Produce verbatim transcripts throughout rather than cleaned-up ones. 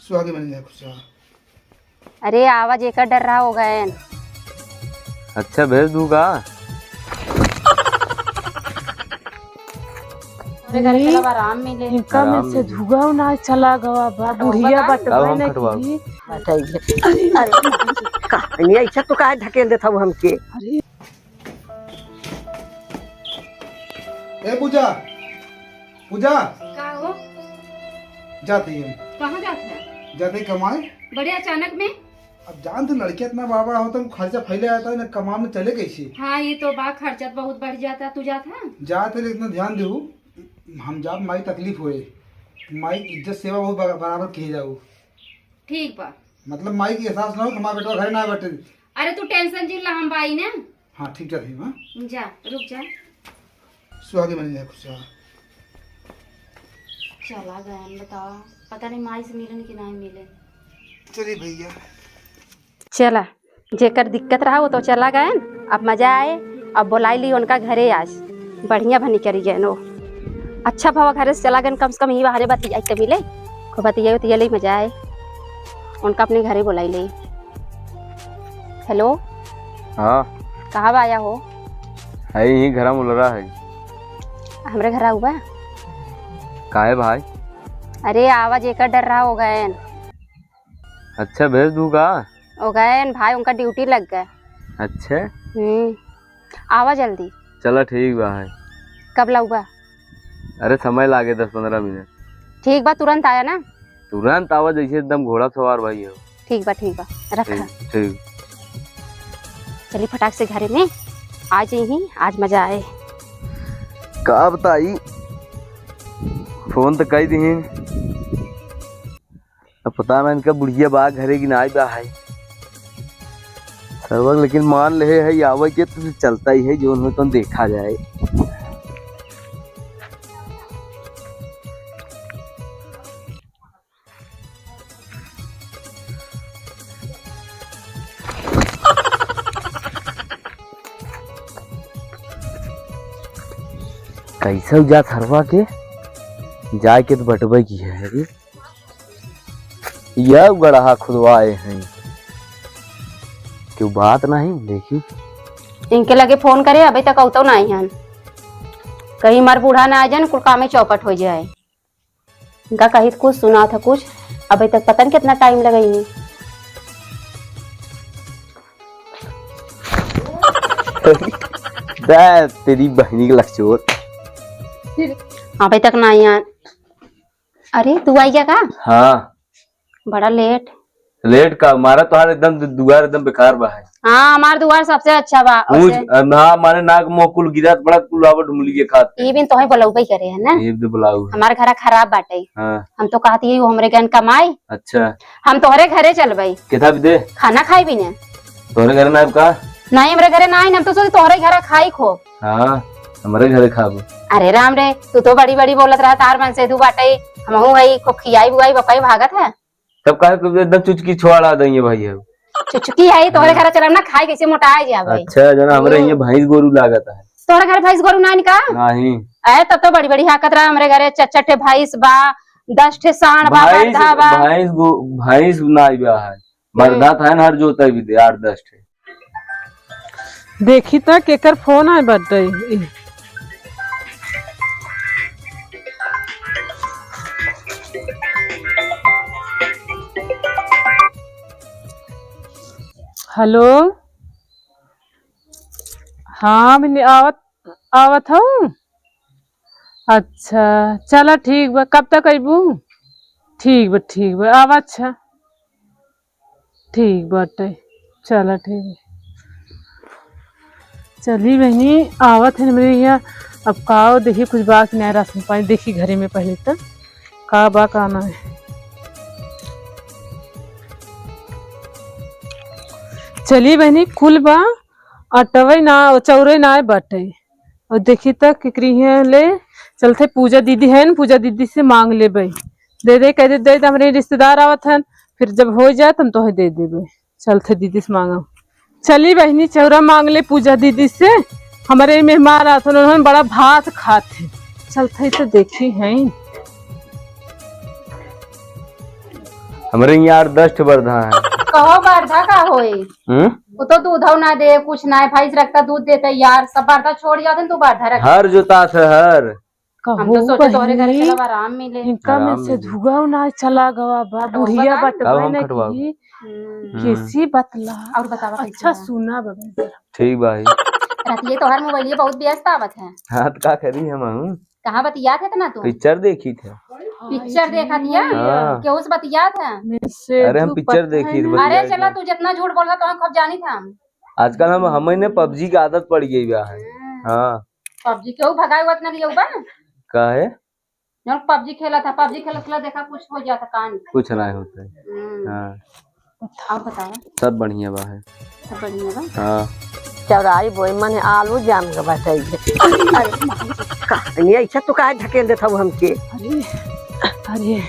सुहागी बन जाए, खुश रहा। अरे, आवाज एकर डर रहा हो गए। अच्छा, भेज दूँ का? अरे, घर के अरे, आराम मिले। इनका में आराम से मिले। धुआं ना चला गवा बा, तो बुढ़िया बता। बतवा अब हम नहीं खटवाओ। की। बताइए। अरे, अरे, का, ये ऐसा तो काहे ढकेल देता हूँ हमके? अरे। ए पूजा, पूजा। का हो? जात ही हम। कहाँ जात है? जात ही कमाए। बड़े अचानक में? अब जानत ही लड़किया इतना बड़ा बड़ा होता है, खर्चा फैले आता है ना, कमाए में चले कैसे? हाँ, ये तो बा, खर्चा बहुत बढ़ जाता। तू जात है? जात है, लेकिन इतना ध्यान देहु, हम जाब, माई तकलीफ होए, माई इज्जत सेवा बहुत बरा-, बराबर किए जाऊ। ठीक बा। मतलब माई की एहसास ना हो कि हमारा बेटवा घरे ना बैठे। अरे तू tension जिन ला, हम बाई ना। हाँ, ठीक जात ही माँ। जा, रुक जा। सुहागी बनी रहे, खुश रहा। चला गए, बतावा, पता नहीं माई से मिलन कि नहीं मिलन। चलिए भैया। चला, जेकर दिक्कत रहा वो तो चला गए, अब मजा आए। अब बोलाई ली उनका घरे आज, बढ़िया भनी करी गए नो। अच्छा भवा घरे से चला गए, कम से कम यही बहाने बतियाई तो मिले, खूब बतियाई उतियाई ले मजा आए। उनका अपने घरे बोलाई ले। हेलो। हाँ। कहाँ बा आया हो? है यहीं घरा में उलरा है। हमरे घरा हुआ? काहे भाई? अरे आवाज एकर डर रहा हो गए। अच्छा भेज दूँ का? हो गए भाई, उनका ड्यूटी लग गए। अच्छा। हम्म, आवा जल्दी। चला ठीक बा है। कब लाऊबा? अरे समय लागे दस पन्द्रह मिनट। ठीक बा, तुरंत आया ना। तुरंत आवा, जैसे एकदम घोड़ा सवार भाई हो। ठीक बा, ठीक बा, रखा। ठीक, ठीक। चली फटाक से घरे में आ जाई, आज मजा आए। का बताई, फोन तो कई दिहिन, अब पता ना इनका बुढ़िया बा घरे कि नाई बा है। सरवा लेकिन मान ले है, आवे के तो चलता ही है, जो उन्हें तो देखा जाए। कैसे जा सरवा के जाए के तो बटबे की है रे। यह गड़हा खुदवाए हैं। क्यों बात नहीं देखी? इनके लगे फोन करे, अबे तक औतो नहीं हन। कहीं हमार बूढ़ा ना आ जाए, कुल कामे चौपट हो जाए। इनका कही तो कुछ सुना था कुछ, अबे तक पता नहीं कितना टाइम लगई है। बे, तेरी बहनी के लकचोर। अबे तक ना आई यार। अरे, तू आई गया का? हाँ। बड़ा लेट। लेट का? मारा तोहार एकदम दु-, दुआर एकदम बेकार बा है। हाँ, हमार दुआर सबसे अच्छा बा। पूछ, वैसे अ, ना, माने नाक मुंह कुल गिरा, बड़ा कुल आवा ढुमली के खात। ई बिन तोहे बुलाउबे करे है ना? ये तो बुलाऊ है। हमार घरा खराब बाटे। हाँ। हम तो कहत ही वो हमरे गन कमाई। अच्छा। हम तोहरे घरे चलबई। कितना भी दे? खाना खाई भी ने। तोहरे घरे ना आइब का? नहीं, हमरे घरे ना आई, हम तो सोचे तोहरे घरा खाई खूब। हाँ, हमरे घरे खाबू। अरे राम रे, तू तो बड़ी बड़ी बोलत रहा, तार मन से तू बाटे, हमहू हई, खूब खियाई बुआई बपाई भागत है। तब काहे को एकदम चुचकी छोड़ा देंगे भाई हम। चुचकी है, तोहरे हाँ। घर चलम ना, खाई कैसे मोटाए जा भाई। अच्छा, जना हमरे हम्म। ये भैंस गोरू लागत है। तोहरे घर भैंस गोरू ना निका? नहीं। अरे, तब तो बड़ी बड़ी हाकत रहा हमरे घरे, चार चार ठे भैंस बा, दस ठे सांड बा, भैंस, बरधा बा। भैंस गो-, भैंस ना आइबा है। हम्म। बरधा था ना, हर जोता भी दे, आठ दस ठे। देखी त केकर फोन आए बाटे। हेलो, हाँ, मैंने आवत, आवत हूँ। अच्छा, चला ठीक बा, कब तक अइबू? ठीक बा, ठीक बा, आवा। अच्छा, ठीक बाटे, चला ठीक बा। चली बहिनी, आवत है हमरे यहाँ। अब का देखी, कुछ बा कि नहीं राशन पानी, देखी घरे में पहले तो का बा का ना है। चली बहिनी, कुल बा, अटवे ना, चौरे ना बाटे। और देखी त केकरी हियाँ ले चलथे, पूजा दीदी है न, पूजा दीदी से मांग लेबे। दे दे, कह दे, दे दे, हमरे रिश्तेदार आवत हन, फिर जब हो जाए त हम तोहे दे देबे। चलथे दीदी से मांगा। चली बहिनी, चौरा मांग ले पूजा दीदी से, हमरे मेहमान आवत हन, उन्होंने बड़ा भात खात है। चलथे त देखी हैं। हमरे यहाँ आठ दस ठे बरधा है। कहो बरधा का होई? हम्म? वो तो दूध हो ना दे, कुछ ना है, भैंस रखता दूध देता यार, सब बरधा छोड़ जाते हैं, तू बरधा रख। हर जोतात है, हर। हम तो कहो सोचे तोहरे घर बहिनी, चलब, आराम मिले। इनका में आराम से मिले। धुआं ना चला गवा बा, तो बुढ़िया बता। बतवा अब हम ना खटवाओ। की हम्म। हम्म। कैसी बतला। और बतावा कैसे अच्छा बा? सुना बबन जरा। ठीक बा ही। रतिये तोहर मोबाइलिया बहुत व्यस्त आवत है। हाँ, तो का करी हम हूँ? कहाँ बतियात है इतना तू? पिक्चर देखी थे। पिक्चर देखा दिया? हाँ। केहू से बतियात है? अरे हम पिक्चर देखी थे, अरे बतियात चला है। तू जितना झूठ बोल रहा तो हम खूब जानी था हम। आजकल हम, हमें ने पबजी की आदत पड़ गई बा है। हाँ। हाँ। पबजी केहू भगाए हुआ इतना लिया बा? का है? जौन पबजी खेला था, पबजी खेलत खेलत देखा कुछ हो गया था कांड। कुछ ना होता है। हम्म। हाँ। और बताओ। सब बढ़िया बा है। सब बढ़िया बा? हाँ। चौराई बोई मन आलू जाम के बैठे। अरे, का, नहीं, ऐसा तो काहे ढकेल देत हऊ हमके? अरे, अरे।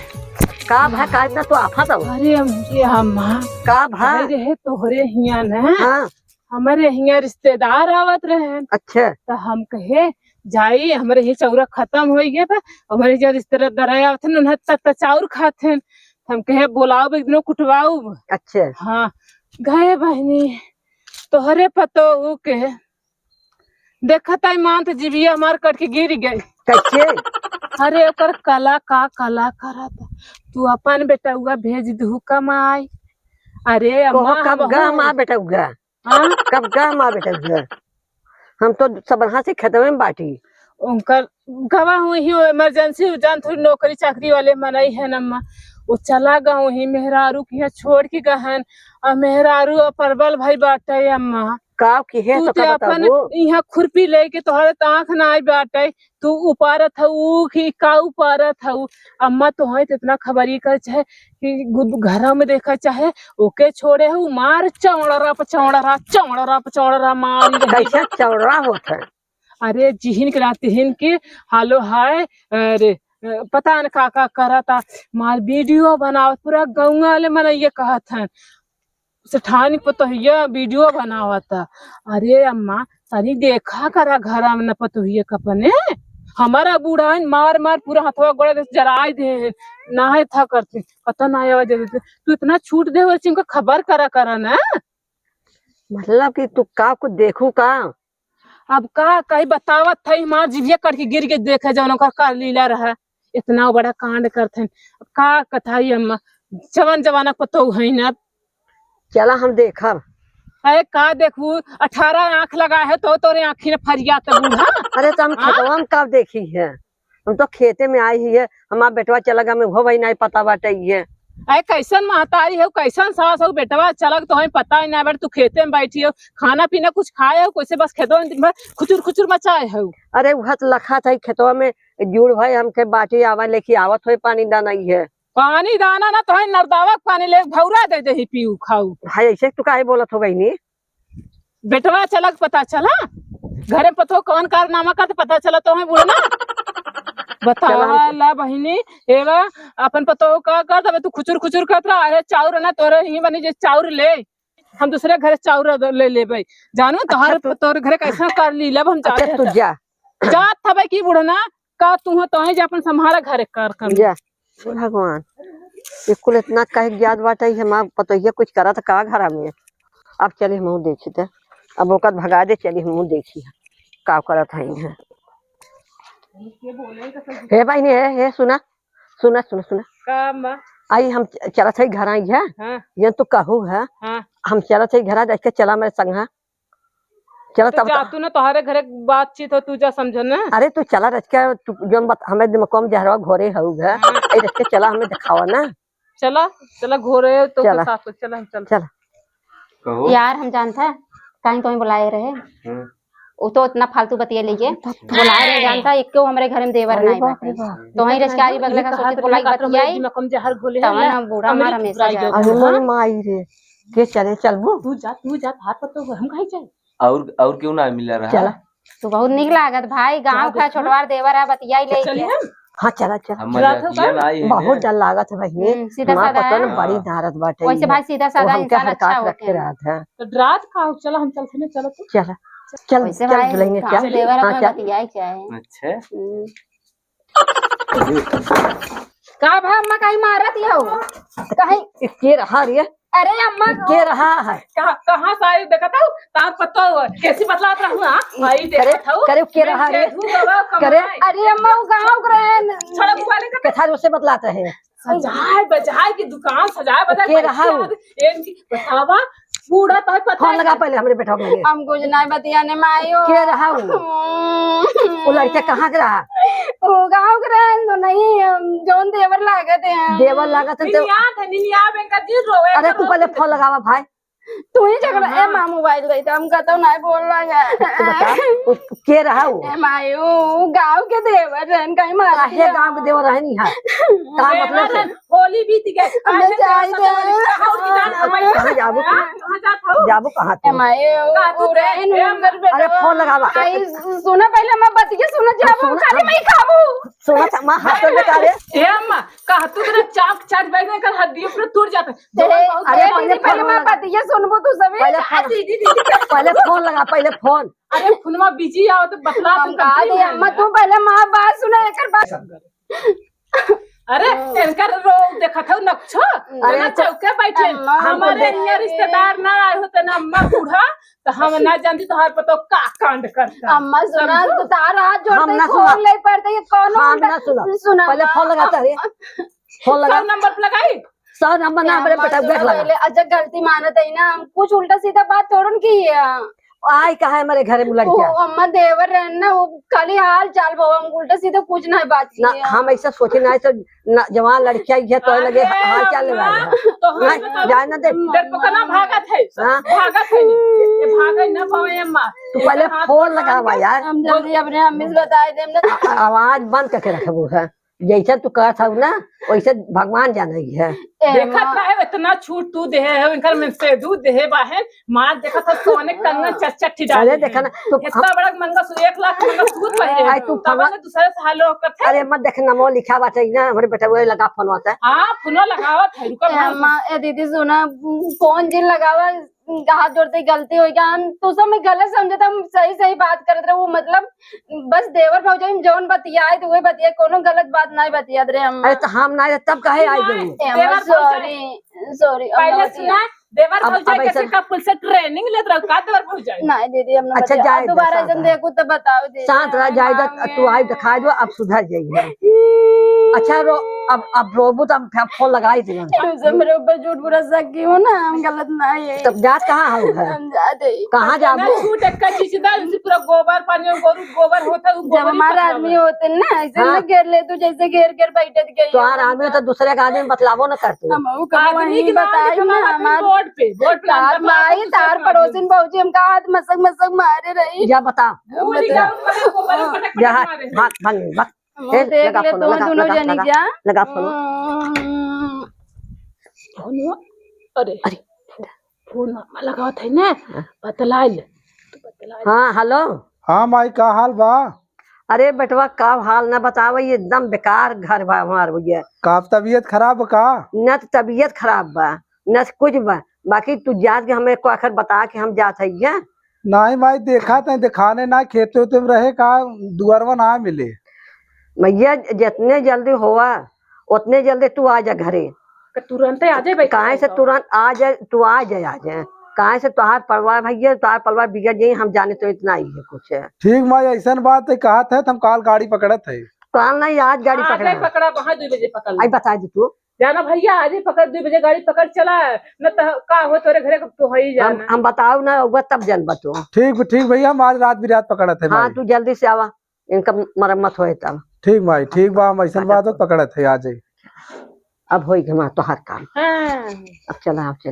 का भा, का इतना तो आफत हऊ? अरे, हम, ये हम, हाँ। का भा? अरे, रहे तोहरे हियाँ ना। हाँ। हमरे हियाँ रिश्तेदार आवत रहे। अच्छा। त हम कहे, "जाई, हमरे ही चौरा खतम होइ गया बा, हमरे हियाँ रिश्तेदार आवत हैं, उन्हें तक त चाउर खात हैं।" त हम कहे, "बोलाउब, एक दिनो कुटवाउब।" अच्छा। हाँ, गए बहिनी, तोहरे पतोहू के देखत आई मान त जीभिया हमार कट के गिर गई। कैसे? अरे, ओकर कला का कला करत, "तू अपन बेटउआ भेज दू कमाई।" अरे, कहो, अम्मा, कब हम गा हूँ। मा बेटउआ? हाँ? कब गा मा बेटउआ? हम तो सबरहा से खेतवे में बाटी। उनकर गवा हुई ही emergency, उ जान थोड़ी नौकरी चाकरी वाले मनई है न अम्मा। वो चला गवा हुई मेहरारू के यहाँ छोड़ के गहन, और मेहरारू और परबल भाई बाटे अम्मा। का की है तू तो ते का अपन बताबू? यहाँ खुरपी लेके तोहरे त आँख ना आई बाटे, तू उपारत हऊ कि का उपारत हऊ? अम्मा तोहे त इतना खबरी कर चाहे कि गु-, घरा में देखा चाहे ओके छोड़े हऊ, मार चौड़रा प चौड़रा, चौड़रा प चौड़रा मार रही। कैसा चौड़रा होत है? अरे जिहिन के रात तिहिन के हालो हाय, अरे पता न का का करता, मार video बनावत पूरा गौवा वाले मनइया कहत हैं। सेठानी पतोहिया video बनावता। अरे अम्मा, तनी देखा करा घरा में न पतोहिया के अपने। हमारा बूढ़ा है, मार मार पूरा हथवा गोड़ा जराई दे, नाहे था करते, पता ना आवा जरूरत। तू इतना छूट दे हो, उनका खबर करा करा ना। मतलब कि तू का कुछ देखू का? अब का कही बतावत थई, हमार जिभिया कट के गिर के देखे जौन ओकर का लीला रहा, इतना बड़ा कांड करथन। अब का कथाई अम्मा, जवान जवाना पतोहू हईन अब। चला हम देखब। अरे का देखबू, अठारह आँख लगा है तो तोरे आँखी ने फरिया त बूढ़ा। अरे तो हम हाँ? खेतवा में का देखी है, हम तो खेते में आई ही है, हमार बेटवा चला गवा में हो भाई नहीं पता बाटे ये। अरे कैसन महतारी हो, कैसन सास हो, बेटवा चला गवा तो हमें पता ही ना बाटे, तू खेते में बैठी हो, खाना पीना कुछ खाए हो, कैसे बस खेतवा में दिन भर खुचुर खुचुर मचाए हो। अरे उहत लखा था खेतवा में जुड़ भाई हमके बाटी आवा लेके आवत होए पानी दाना ही है। पानी दाना ना तो है नरदावा के पानी ले भौरा दे दे ही पीऊ खाऊ। भाई ऐसे तू काहे बोलत हो बहिनी? बेटवा चला के पता चला, घरे पतोह कौन कारनामा करत पता चला तो है बूढ़ा ना। बतावा चला हम ला बहिनी, एवा अपन पतोह का कर तबे तू खुचुर खुचुर करत रहा। अरे चाउर ना तोरे ही बनी जे चाउर ले, हम दूसरे घरे चाउर ले लेबे। जानू अच्छा, तोहर तू तोर घरे कैसा कर ली लब हम अच्छा, जाते तू हैं। जा। जात हबे की बुढ़ना, का तू हो तो है जे अपन संभाला घरे कर कर। जा। भगवान, ये कुल इतना कहे ज्ञात बाटे, ये हमार पतोहिया कुछ करत का घरा में। अब चली हमहू देखी थे, अब ओकर भगा दे, चली हमहू देखी का करत है। हे बहिनी, हे, हे, सुना, सुना, सुना, सुना। का अम्मा? आई हम च-, चलत है घर आई है। हाँ। ये तू कहू है। हाँ। हम चलत है घर, आज के चला मेरे संग है। चला तो तब जा त- तू ना, तोहरे घरे बातचीत हो, तू जा समझो ना। अरे तू चला रचका, तू जौन बत-, हमें दिमाग में जहरवा घोरे हऊ है। हाँ। ए रचका चला हमें दिखावा ना। चला, चला घोरे तो चला। के साथ हो, चला हम चल। चला। कहो। यार हम जानता है, कहीं तो ही बुलाए रहे। हाँ। वो तो इतना फालतू बतिया लेके बुलाए रहे, जानता है, एक क्यों हमारे घर में देवर अरे नहीं बाप रे बाटे। बाप। तो वहीं रिश्तेदारी बगले का सोचे तो लाइक बतियाई। दिमाग में जहर घोले तब हैं, ना बूढ़ा हमारा हमेशा जाए। अरे मोर माई रे, के चले चलबू? तू जा, तू जा, भात पत्तो हम खाई जाए। और, और क्यों ना मिला रहा? चला। तू बहुत निक लागत भाई, गाँव का छोटवार देवर है, बतियाई ले चली के। हम? हाँ, चला, चला। हम डरात हो मजाकिया का? ना आई है बहुत ना। डर लागत है बहिनी। हम्म, सीधा हमार साधा पता है। ना बड़ी हाँ। नारद बाटे वैसे ये। भाई सीधा वो साधा हमके इंसान हरकत अच्छा रख के होते हैं। रहत है। तो डरात का हो? चला हम चलते हैं, चला तू। चला। चल, वैसे चल भाई दुल्हनिया, गाँव चल। देवर हाँ, अपना चल। बतियाई क्या है? अच्छा। हम्म। का भा अम्मा, कहीं मारत ही हो? कहीं के रहा रे? अरे अम्मा, के रहा है? कहाँ, कहाँ से आई? देखत हऊ, तार पत्तो कैसी बतलात रहू, हाँ? आई करे, देखत हऊ, करे, के रहा रे? करे। अरे अम्मा, वो गाँव के रहे न। छोड़ा बुआ लेकर। कथा से बतलात रहे। सजाए बजाए की दुकान, सजाए बजाए के रहा बैठे हऊ? आज। इनकी बतावा, बूढ़ा तो है, पता फोन है। लगा पहले हमरे बेटवा के लगे। हम कुछ नहीं बतियाने में आयो। के रहा हऊ? हम्म। वो लड़का कहाँ के रहा? वो गाँव के रहे तो नहीं, हम जौन देवर लागत है। देवर लागत है तो निनिया था, निनिया बेंका जी रोए अरे तू पहले फोन लगावा भाई। तू ही झगड़ा, ए हाँ। माँ मोबाइल दे, तो हम कहता हूँ नहीं बोल रहा है। तू बता, वो के रहा हऊ? ए माई, वो गाँव के देवर रहन, कहीं मार काहे दिया। गाँव के देवर रहन यहाँ? का देवर मतलब से? रहन, होली बीत गए। हमें आज जाए दे। कहाँ और की जान हमारी? कहाँ जाबू? हाँ, कहाँ जात हऊ? जाबू कहाँ ए तू? माई, वो का तू वो दे? रहन, ए उनकर अरे बेटा। फोन लगावा। आई, सुना पहले, मैं बतिया सुना, जाबू, सुना, खाली हम मैं ही खाबू। सुना था, माँ हाथ में का रे? ए अम्मा, कहा तू तेरा चाप चाट बैठ गए, कल हड्डियों पर टूट जाता है। तेरे, जवान बहुत अरे, अरे पहले दीदी, पहले फोन मैं लगा। बतिया सुनबो तू सभी। पहले आ, फोन, दीदी, दीदी। पहले फोन लगा, पहले फोन। अरे, फोनमा बिजी आओ तो बतला हम तू कहा कभी दे, नहीं अम्मा, है। तू पहले माँ बात सुना, एकर बात। अरे, हम्म। इनकर रो देखत हो नक्शो, अरे, जना तो चौके बैठे। अम्मा, हमारे देख- यहाँ रिश्तेदार ना आए होते ना अम्मा बूढ़ा, तो हम ना जानती तोहार पतो का कांड करता। अम्मा सुना, समझो? तो तार हाथ जोड़ हम दे, ना खोल सुना। ले पड़ते, ये कौन हम उल्टा ना सुना। सुना पहले अम्मा। फोन लगाता है। अम्मा। फोन लगा। सौ नंबर पे लगाई। सौ नंबर ना, ए, हमारे अम्मा, बेटा, देख सुना लगा। पहले, अच्छा, गलती मानत है ना, हम कुछ उल्टा सीधा बात थोड़न की है। आई कहा है हमारे घरे में लड़किया? ओ, अम्मा, देवर रहन ना, वो खाली हाल चाल, बाबा, हम उल्टा सीधा कुछ ना बात ना, किया। हम ऐसा सोचे ना, ऐसा ना, जवान लड़किया ये तो अरे लगे, हाल चाल अम्मा, लगा है। तो हम नहीं, तो जाए ना दे। डरपोकना भागत है, हाँ? भागत है, ये भागे ना पावे अम्मा। तू पहले ये हाथ फोन में लगावा यार। हम जल्दी अपने अम्मी से बताए देम ना। आ-, आवाज बंद करके रखबू है। जैसे तू कहत हऊ ना, वैसे भगवान जाने ही है। ए देखत माँ। रहे, इतना छूट तू देहे है, इनकर में से दूध देहे बाहे, मार देखत है, सोने कंगन चट चट ही डाले अरे हैं। देखा ना, तो इतना हम बड़ा मंगलसूत्र, एक लाख मंगलसूत्र पहिरे आई हैं। तू तब फलवा ले दूसरे से हालो करत है। अरे मत देख, नमो लिखा बाटे ना, हमरे बेटा वो लगा फोन वाता है। हाँ, फोनो लगावत है, रुका ए ना। माँ, ए दीदी सुना, कौन जिन लगावा, हाथ जोड़ते गलती हो गया, हम तो सब में गलत समझे, तो हम सही सही बात करत रहे, वो मतलब बस देवर भौजाई में जौन बतियाए तो वही बतियाए, कोनो गलत बात नहीं बतियात रहे हम। अरे तो हम ना तब काहे आई गई? ए, हम देवर भौजाई। सॉरी, सॉरी, हम पहले ना सुना, देवर अब, भौजाई अब कैसे ऐसा कपल से ट्रेनिंग लेत रहो का देवर भौजाई? नहीं दीदी, हम ना अच्छा, बतिया। जाए दे, दोबारा शांत जन रहो। देखू तो बताओ दीदी। शांत रह, जाए दे, हाँ, तू आई दिखा दो, अब सुधर जाइए। अच्छा रो, अब, अब रोबू तो हम फिर फोन लगाई देंगे। तुमसे मेरे ऊपर झूठ बुरा शक की हो ना, हम गलत ना है। तब जात कहाँ हो घर? हम जाते ही। कहाँ जाबू? ना छूट एक का चीज ना, उनसे पूरा गोबर पानी और गोरू गोबर होता है, वो जब गोबर ही हमारा पकड़ा आदमी हुआ है। होते ना, ऐसे हाँ। ना घेर ले तू, जैसे घेर घेर बैठत गई तो हो। यार आदमी तो दूसरे का आदमी बतलावो ना कर तू। हम ऊ कब आदमी वहीं के नाम बताई लिखा ना हुआ था हमार रोड पे, रोड पे बात अंदर माई, दूसरे तार का आदमी। पड़ोसिन भौजी हमका हाथ मसक मसक मारे रही। जा बता। भूल बता। गया, ऊपर पटक पटक जा, मारे। भाग, भाग, भाग। हम ए, देख लगा ले फोन, तो लगा, दोनों लगा, जनी लगा, क्या? लगा फोन। हम्म। फोन, अरे, अरे। फोन मम्मा लगावत है ना, हाँ। बतला ले। तू बतला ले। हाँ, हेलो। हाँ माई, का हाल बा? अरे बेटवा, का हाल ना बतावे, ये एकदम बेकार घर बा हमार भैया। का तबीयत खराब बा का? न त तबीयत खराब बा, न कुछ बा, बाकी तू जात के हमें को आखिर बता के हम जात है ये। नहीं माई, देखा तै दिखाने ना, खेते उते में रहे का, दुआरवा ना मिले। भैया, जितने जल्दी होवा, उतने जल्दी तू आ जा घरे। का तुरंते आ जाए भाई? काहे से तुरंत आ जाए, तू आ जाए, आ जाए। काहे से तोहार परिवार भैया, तोहार परिवार बिगड़ जाई, हम जाने तो इतना ही है कुछ। ठीक माई, ऐसन बात है, कहत है, तो हम काल गाड़ी पकड़त है। काल नहीं, आज गाड़ी आज पकड़ा नहीं है। पकड़ा, वहाँ दो बजे पकड़ ले। आई बता दे तू। जाना भैया, आज ही पकड़, दो बजे गाड़ी पकड़ चला, न तो का हो तोरे घरे तो हो ही हम, जाना। हम बताओ ना, वो तब जनबा तू। ठीक, ठीक भैया, हम आज रात बिरात पकड़त है हाँ, भाई। तू जल्दी से आवा, इनका मरम्मत होए तब। ठीक भाई, ठीक बा, हम ऐसन बात हो, पकड़त है, आ जाई। अब होई गमा तोहार काम। हाँ। अब चला, अब चला।